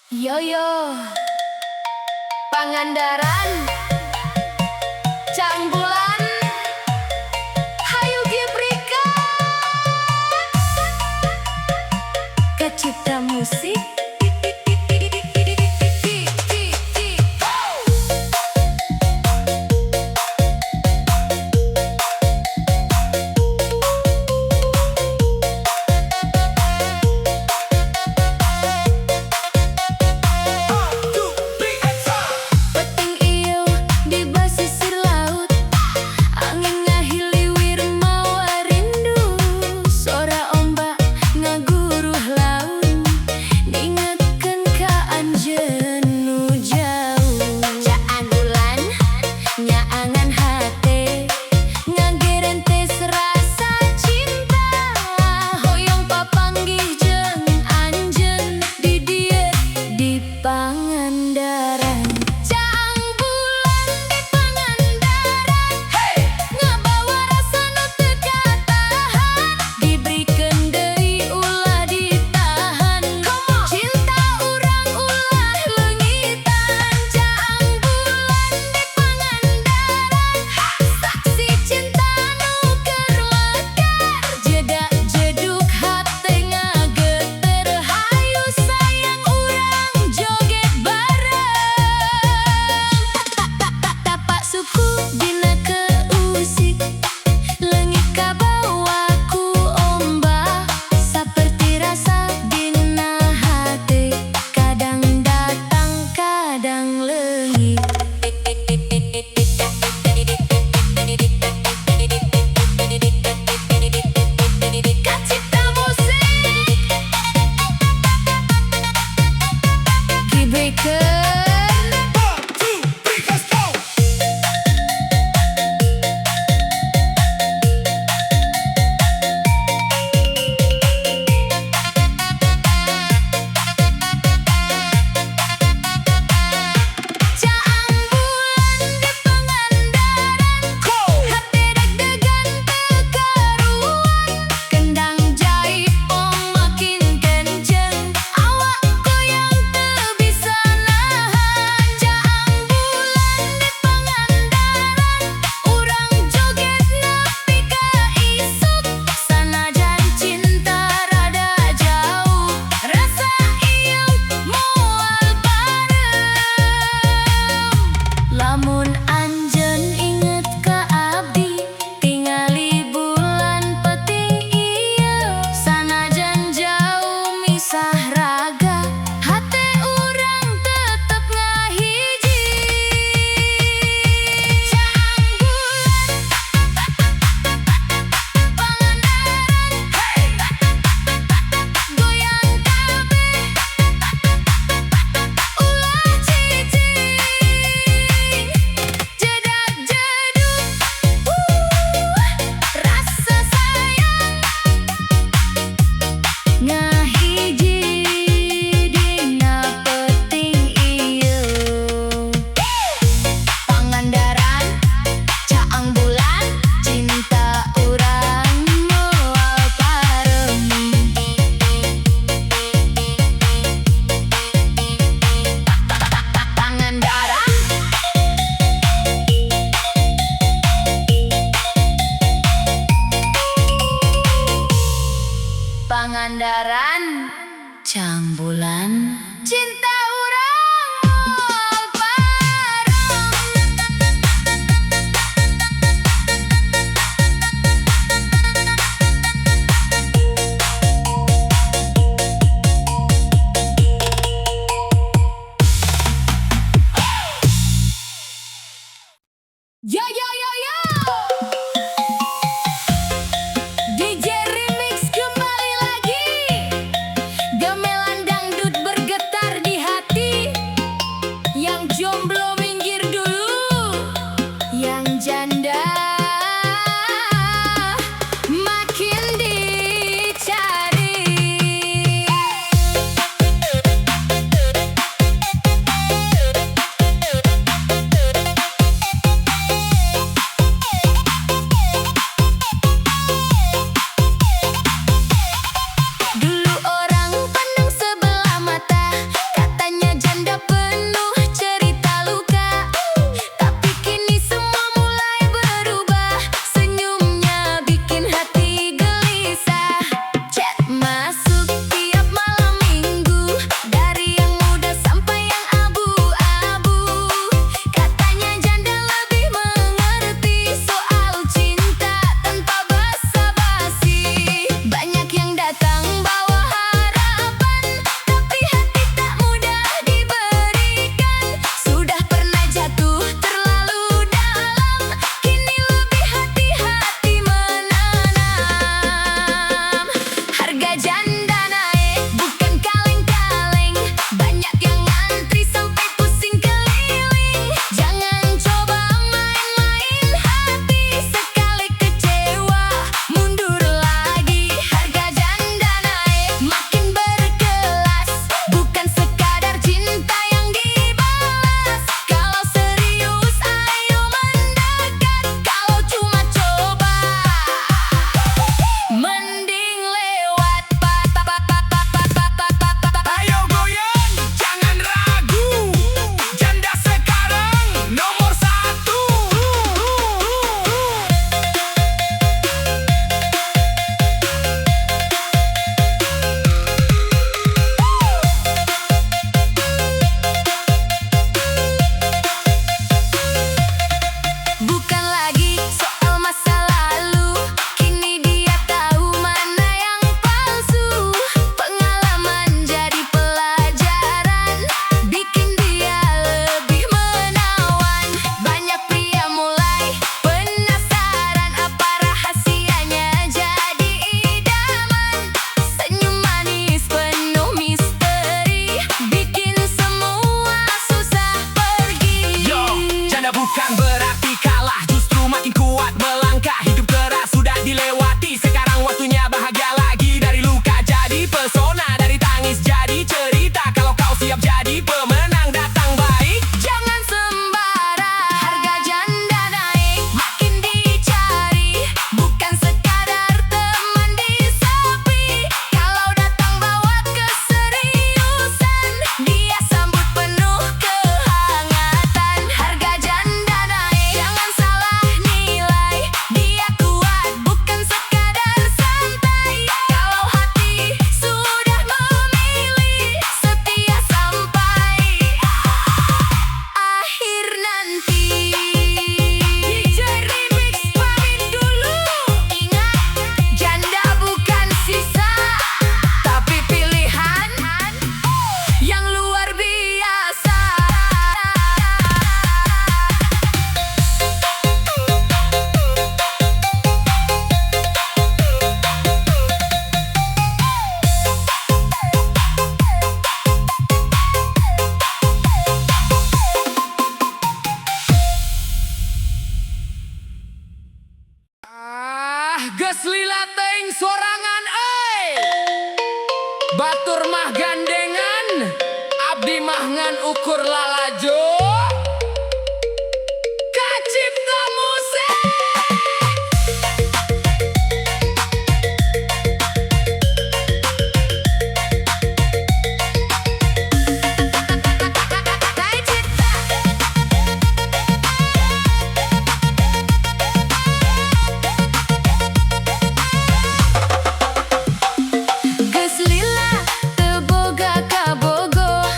Yo yo, Pangandaran, Caang Bulan, hayu gibrikan. Kacipta Musik. Peuting ieu di basisir laut, angin ngahiliwir mawa rindu, sora ombak ngaguruh laun, ngingetkeun ka anjeun nu jauh. Caang bulan nyaangan hate, ngagerentes rasa cinta, hoyong papanggih jeung anjeun di dieu di Pangandaran. Caang bulan di Pangandaran, ngabawa rasa nu teu katahan, dibikeun deui ulah ditahan, cinta urang ulah leungitan. Caang bulan di Pangandaran, saksi cinta nu keur mekar, jedak jeduk hate ngageter, hayu sayang urang joget bareng. Tapak suku dina keusik, leungit kabawa ku ombak, saperti rasa dina hate, kadang datang kadang leungit. Kacipta Musik. Gibrikeun. One, two, three, let's go! Caang bulan di Pangandaran, hate deg-degan teu karuan, kendang jaipong makin kenceng, awak goyang teu bisa nahan. Caang bulan di Pangandaran, urang joget nepi ka isuk, sanajan cinta rada jauh, rasa ieu moal pareum. Lamun anjeun inget ka abdi, tingali bulan peuting ieu, sanajan jauh misah raga, hate urang tetep ngahiji. Caang bulan Pangandaran, goyang kabeh, ulah cicing, jedak jeduk, rasa sayang ngahiji dina peuting ieu. Pangandaran, caang bulan, cinta urang moal pareum. Pangandaran. Pangandaran, caang bulan, cinta urang moal pareum. Yo yo yo yo, DJ Remix kembali lagi. Gamelan dangdut bergetar di jadi cerita. Kalau kau siap jadi pemenang, datang baik. Jangan sembarang. Harga janda naik, makin dicari. Bukan sekadar teman di sepi. Kalau datang bawa keseriusan, dia sambut penuh kehangatan. Harga janda naik, jangan salah nilai. Dia kuat, bukan sekadar santai. Kalau hati sudah memilih, setia sampai akhir nanti. DJ Remix pamit dulu. Ingat, janda bukan sisa, tapi pilihan yang luar biasa. Ah, geus lila teuing sorangan euy. Batur mah gandengan, abdi mah ngan ukur lalajo. Kacipta Musik. Kacipta. Geus lila teu boga kabogoh.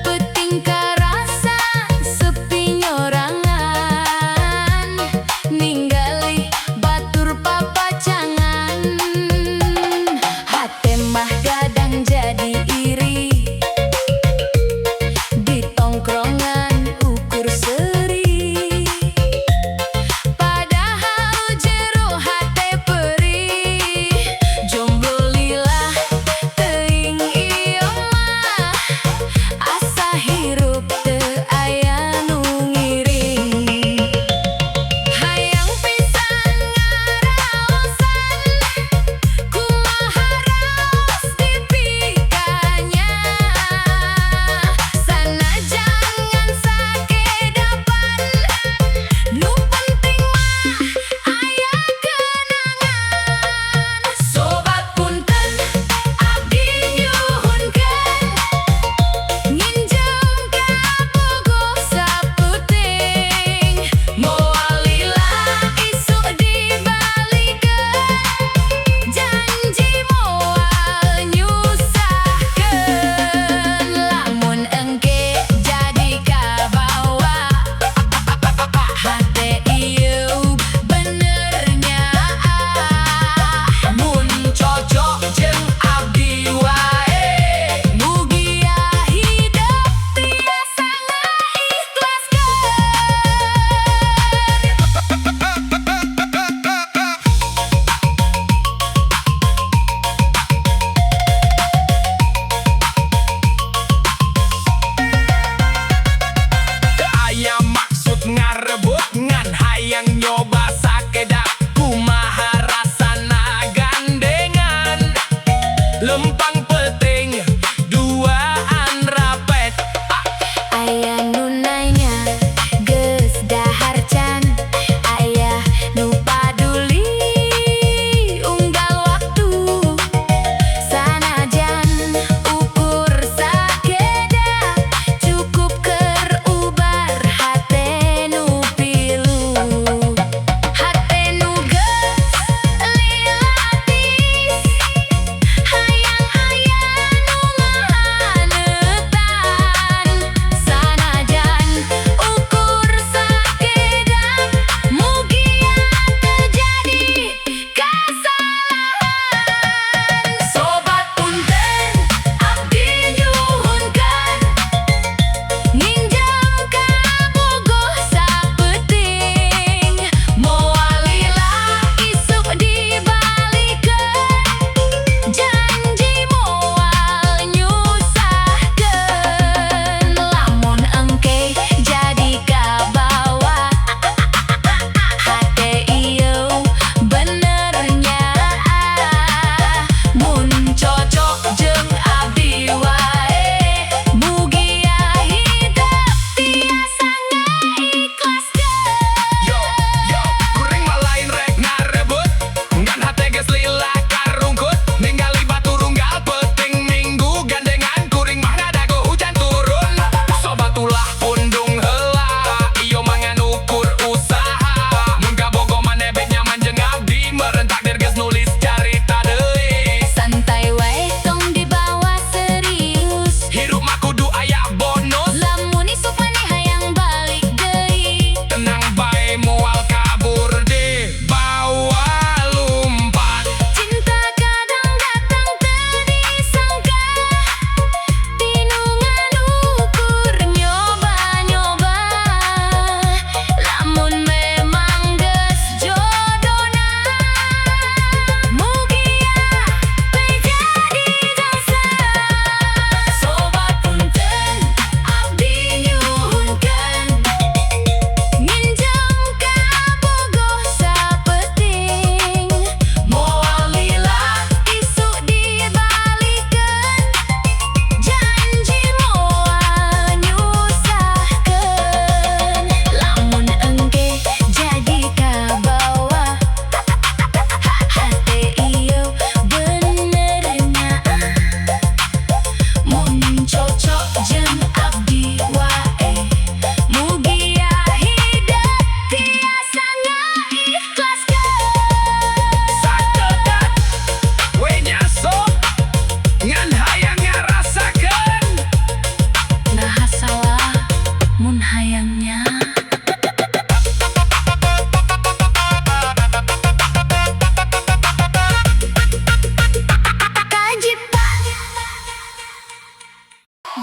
Peuting.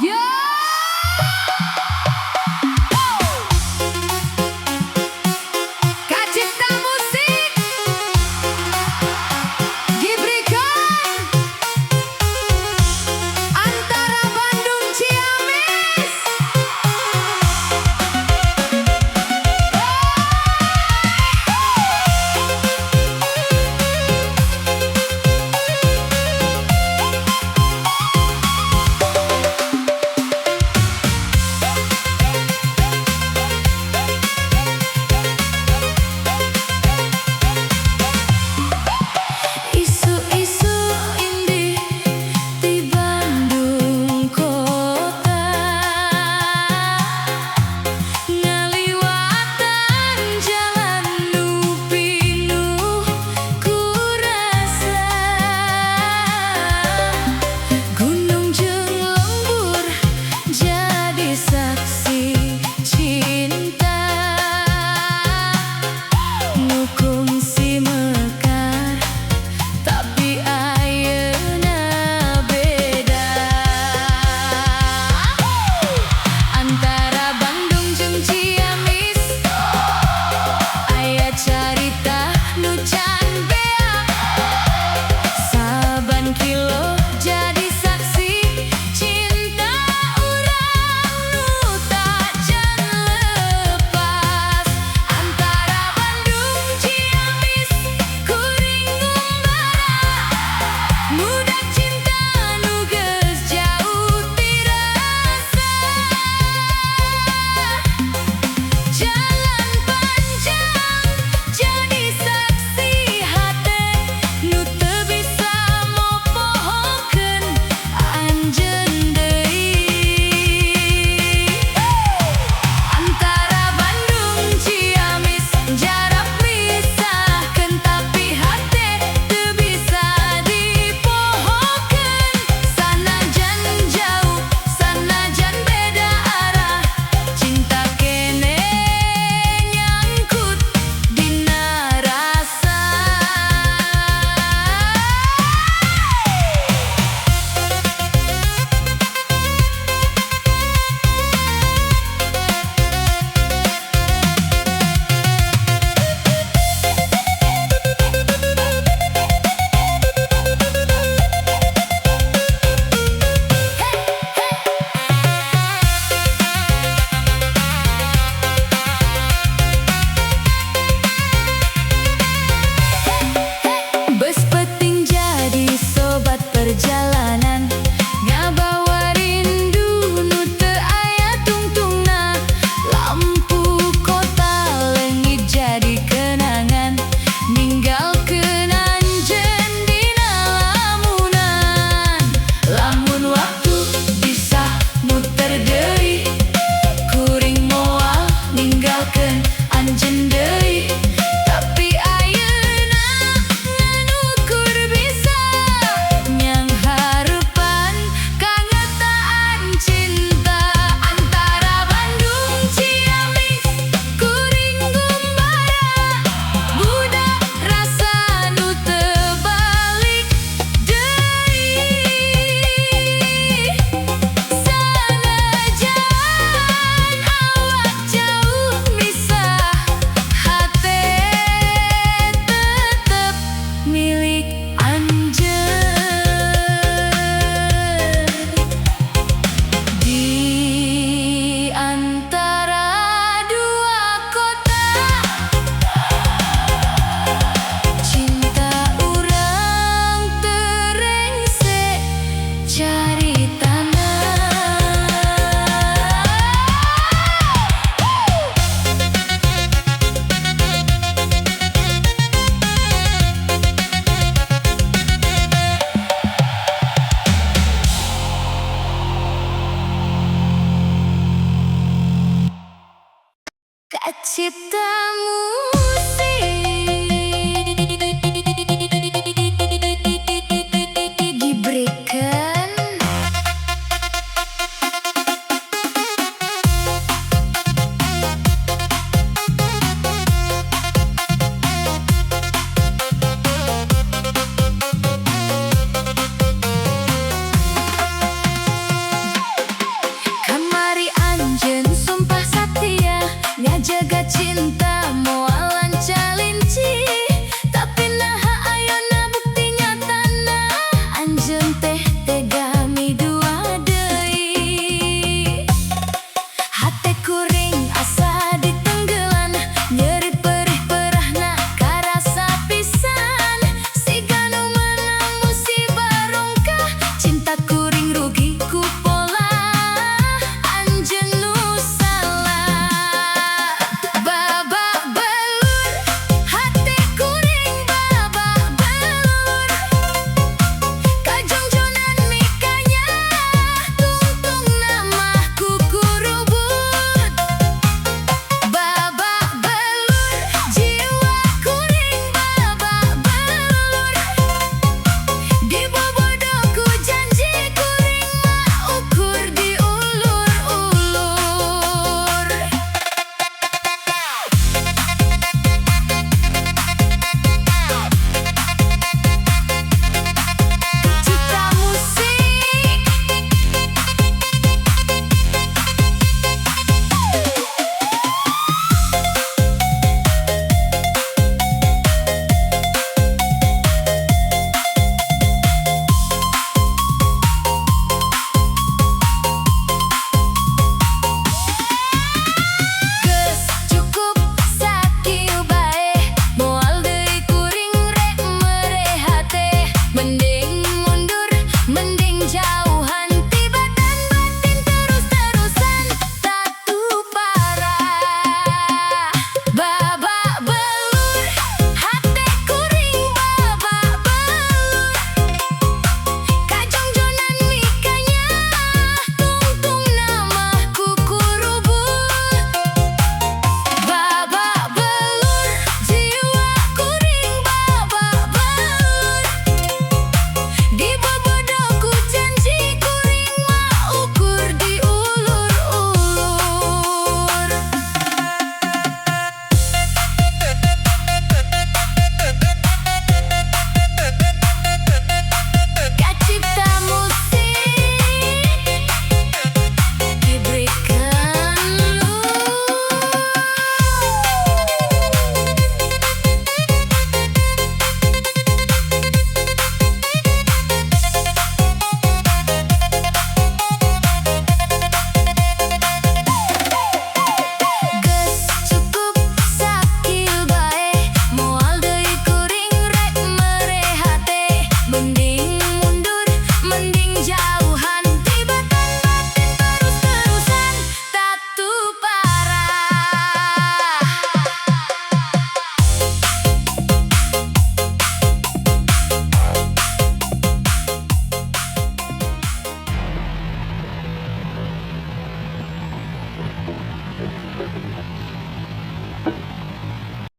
Ya. Kacipta Musik diberikan antara Bandung Ciamis. Isuk-isuk indih di Bandung kota, ngaliwatan jalan nu pinuh ku rasa. Gunung jeung lembur jadi saksi cinta nu kungsi mekar, tapi ayeuna beda. Antara Bandung jeung Ciamis aya carita nu can beak. Saban kilo jadi saksi cinta urang nu tacan lepas. Antara Bandung Ciamis kuring ngumbara, ngudak cinta nu geus jauh ti rasa. Jalan panjang jadi saksi hate nu teu bisa mopohokeun anjeun deui. Antara Bandung Ciamis jarak misahkeun, tapi hate teu bisa dipohokeun. Sanajan jauh, sanajan beda arah, cinta keneh nyangkut dina rasa. Bus peuting jadi sobat perjalanan, ngabawa rindu nu teu aya tungtungna. Lampu kota leungit jadi kenangan, ninggalkeun anjeun dina lamunan. Lamun waktu bisa muter deui, kuring moal ninggalkeun anjeun deui. Tapi ayeuna ngan ukur bisa nyanghareupan kangetaan cinta. Antara Bandung Ciamis kuring ngumbara, budak rasa nu teu balik deui. Sanajan awak jauh misah, hate tetep milik anjeun. Di antara dua kota, cinta urang teu rengse caritana. Kaciptamu.